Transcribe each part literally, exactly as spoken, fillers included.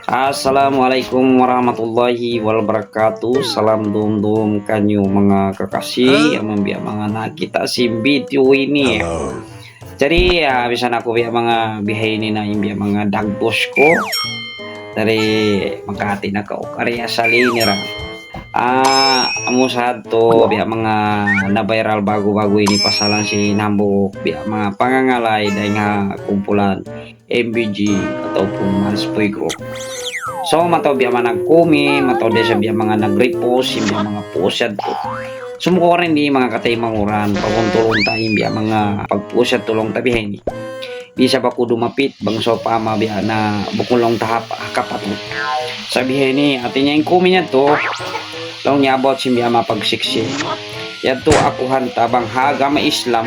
Assalamualaikum warahmatullahi wabarakatuh. Salam dum-dum kaniyu manga kakasi, amun biya' manga nakakita' sin video ini. Jadi, ah, bisan aku biya' manga bihaini na in biya' manga dagbus ku. Jadi, makahati na kaw kari asal ini ra. Ah, amu sa tu biya' manga na-viral ba'gu-ba'gu ini pasalan sin hambuuk biya' manga pangangalay dayn ha kumpulan M B G ataupun Manspoy Group. So, mataud biya' manga nag-comment, mataud da isab biya' manga nag-repost sin biya' manga post yadtu. Sumagawa' di' manga kataymanghuran, pabuntulun ta in biya' manga pagpost yadtu laung ta bihaini. Di' isab aku dumapit, bang sawpama biya' na bukun laung ta hap-, ha kapatut. Sa' bihaini, hati niya in comment yadtu, laung niya about sin biya' manga pagsiksi. Yadtu aku hanta bang ha agama Islam,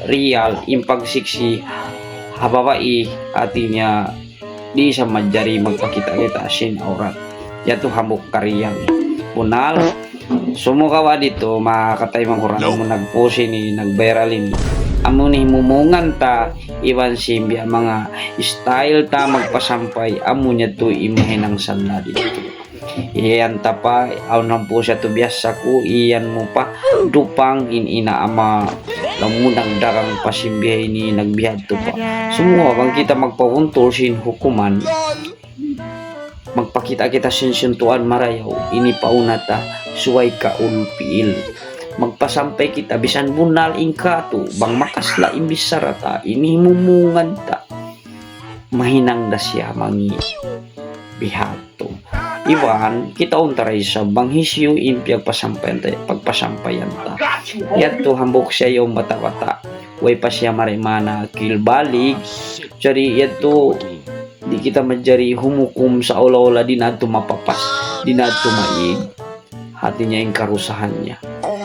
riyal, in pagsiksi, ha babai, hati niya, di' sa manjari magpakita'-kita' sin awrat. Yadtu hambuuk kariyal. Bunnal. Sumagawa' di' tu, manga kataymanghuran, amu nag-post ini, nag-viral ini. Amu ini himumungan ta, iban sin biya' manga style ta magpasampay, amu niya tu in mahinang sala di' tu. Iyan ta pa, awn hambuuk siya tu biyasa ku, iyan mu pa, dupang in ina' ama', laung mu nagdagang pa sin bihaini, nagbihadtu pa. Sumagawa' bang kita magpabuntul sin hukuman, magpakita' kita sin suntuan marayaw, ini pa unu ta, subay kaul-piil. Magpasampay kita, bisan bunnal in katu', bang makasla' in bichara ta, ini himumungan ta. Mahinang da siya mangi' bihadtu. Iban, kitaun ta da isab bang hisiyu in piyagpasampayan ta, pagpasampayan ta. Yadtu hambuuk siya yaun bata'-bata'. Way pa siya mari mana akil balig. Jadi, yadtu di' kita manjari humukum sa ula-ula di' na tu mapapas, di' na tu maig. Hati niya in karusahan niya.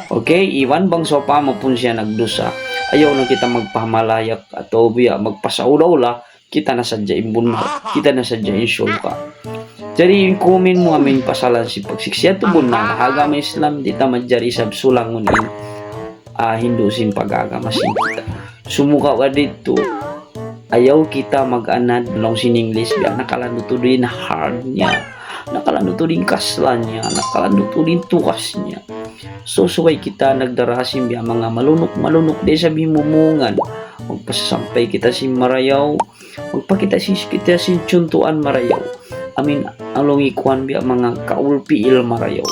Okay, iban bang sawpama pun siya nagdusa. Ayaw na kita magpahamalayak atawa biya' magpasaula-ula, kita na sadja in bunnal, kita na sadja in surga'. Jadi in comment mu amu in pasalan sin pagsiksi yadtu bunnal, ha agama Islam di' ta manjari isab sulangun in, ah, hindu' sin pag-agama sin kita. Sumagawa' di' tu, ayaw kita mag-anad laung sin English, biya' nakalandu' tuud in hard niya, nakalandu' tuud in kasla niya, nakalandu' tuud in tugas niya. So, subay kita nagdara sin biya' manga malunuk-malunuk da isab himumungan. Magpasampay kita sin marayaw, magpakita' sin kita sin suntuan marayaw. Amu in laung hi kuwan biya' manga kaul-piil marayaw.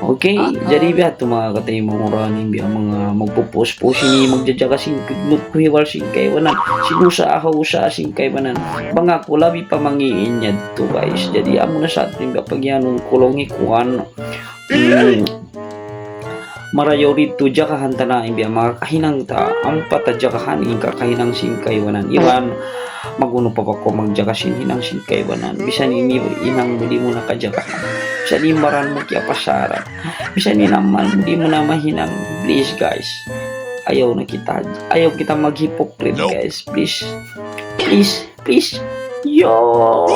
Okay, jadi biya' tu manga kataymanghuran in biya' manga magpupost-post ini, magjajaga sin kidnut kuhiwal sin kaibanan, sin usaha-usaha sin kaibanan. Bang aku labi pa mangi' in yadtu, guys. Jadi amu na sa in biya' pagiyanun ku laung hi kuwan. Hmm. Marayaw di' tu jagahan ta na in biya' manga kahinang ta, ampa ta jagahan in kakahinang sin kaibanan. Iban, mag-unu pa ba kaw magjaga sin hinang sin kaibanan. Bisan in hinang mu di' mu na kajagahan. Bisan in baran mu kiyapasaran. Bisan in amal mu di' mu na mahinang. Please, guys. Ayaw na kita, ayaw kita mag-hypocrite, guys. Please. Please. Please. Yo.